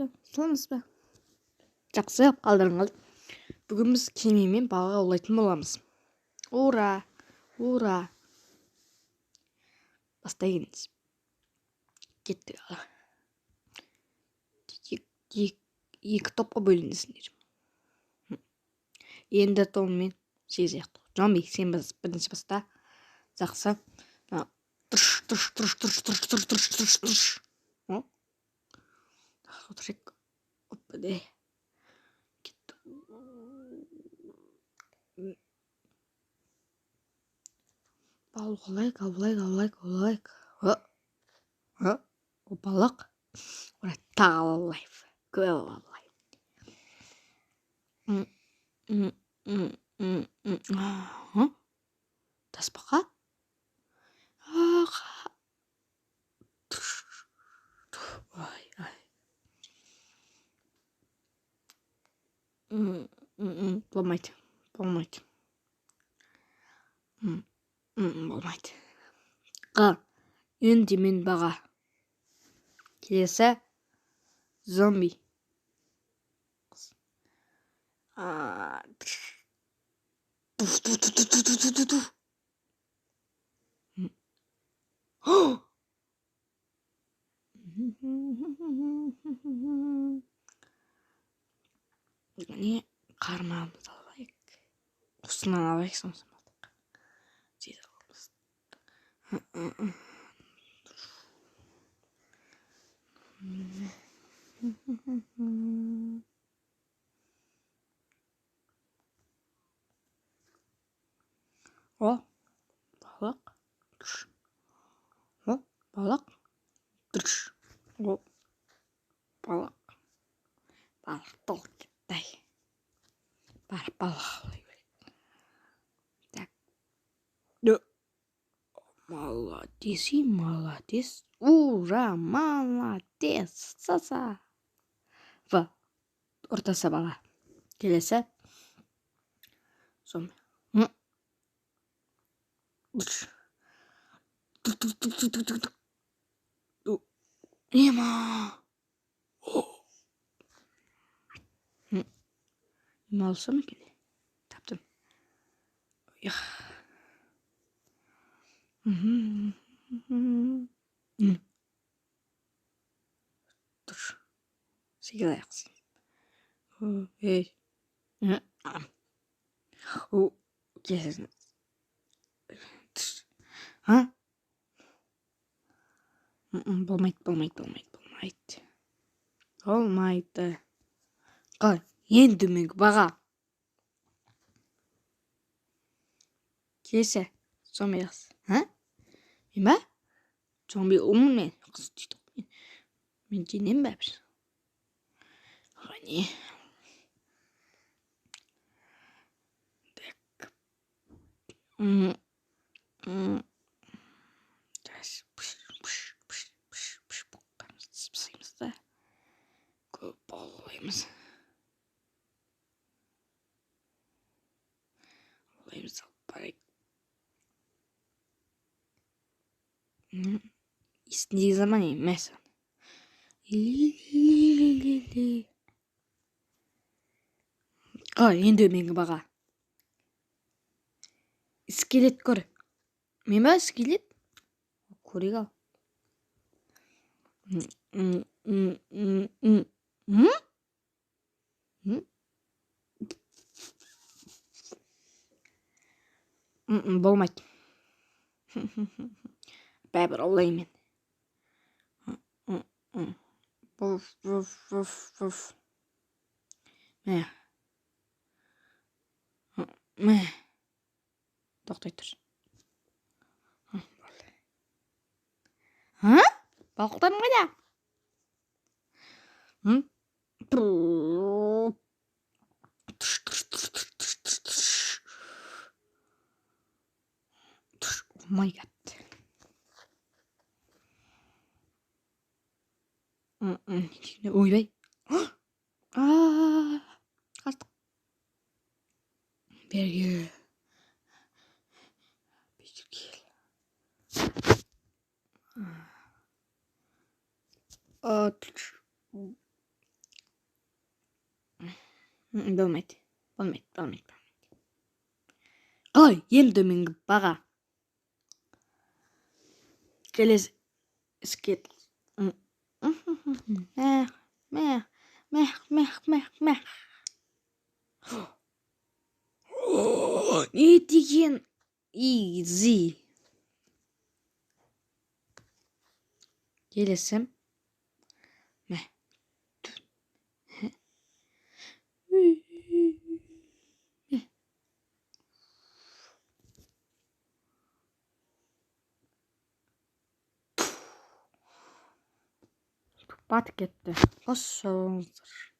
Саламыз ба? Саламыз ба? Жақсы, қалдарың қалай? Бүгін біз кемемен балық аулайтын боламыз. Ура! Ура! Бастайыныз. Кеттік ал. Екі топқа бөлінесіңдер. Енді Том мен сегіз аяқты. Зомби, сен бірінші баста. Жақсы. Тұрш, тұрш, тұрш, тұрш, тұрш, тұрш, тұрш, тұрш, тұрш. О. Отырайық. Опа, де. Кетті. Балық аулайық, аулайық, аулайық, аулайық. О, о, балық. Ура, тағы аулайық. Көп аулайық. Тасбақа? Ай, ай. Болмайды, болмайды. Болмайды. Ға, енді мен баға. Келесі зомби. Туф, туф, туф, туф, туф, туф, туф. Не қармағымызды алайық. Осынан алайық, сосын балық. Жей аламыз. О, балық. О, балық. О, балық. Балық толып кетті. Барып балық аулай берейік. Так. Молодец, и молодец. Ура, молодец. Са-са. В. Ортасы бала. Келесі. Зомби. Ема. Ема алсам екен? Таптым. Тұр. Сегіз аяқсың. Ей. О, келесің. А? Болмайды, болмайды, болмайды, болмайды. Болмайды. Қалай? Ең төменгі баға. Келесі. Зомби қыз. А? Мен ба? Зомби ұлмын мен. Қыз дейді ғой мен. Мен денем бәрібір. Не? Так. Да. Көп аулаймыз. Аулаймыз, алып барайық. Есіндегі заман емес. Қа, енді төменгі баға. Скелет көр. Мен ба скелет? Көрейік ал. Болмайды. Бәрібір аулаймын мен. Вуф, вуф, вуф, вуф. Мә. Мә. Тоқтай тұр. А? Балықтарым қайда? Тұш, тұш, тұш, тұш, тұш, тұш, тұш. Тұш. О май гад. Ойбай. Қаштық. Бері кел. Бері кел. Болмайды, болмайды, болмайды. Қалай ең төменгі баға? Келесі іске. Мә, мә, мә, мә, мә, мә. Не деген изи. Келесі. Мә. Батып кетті. Қос жолыңыздар.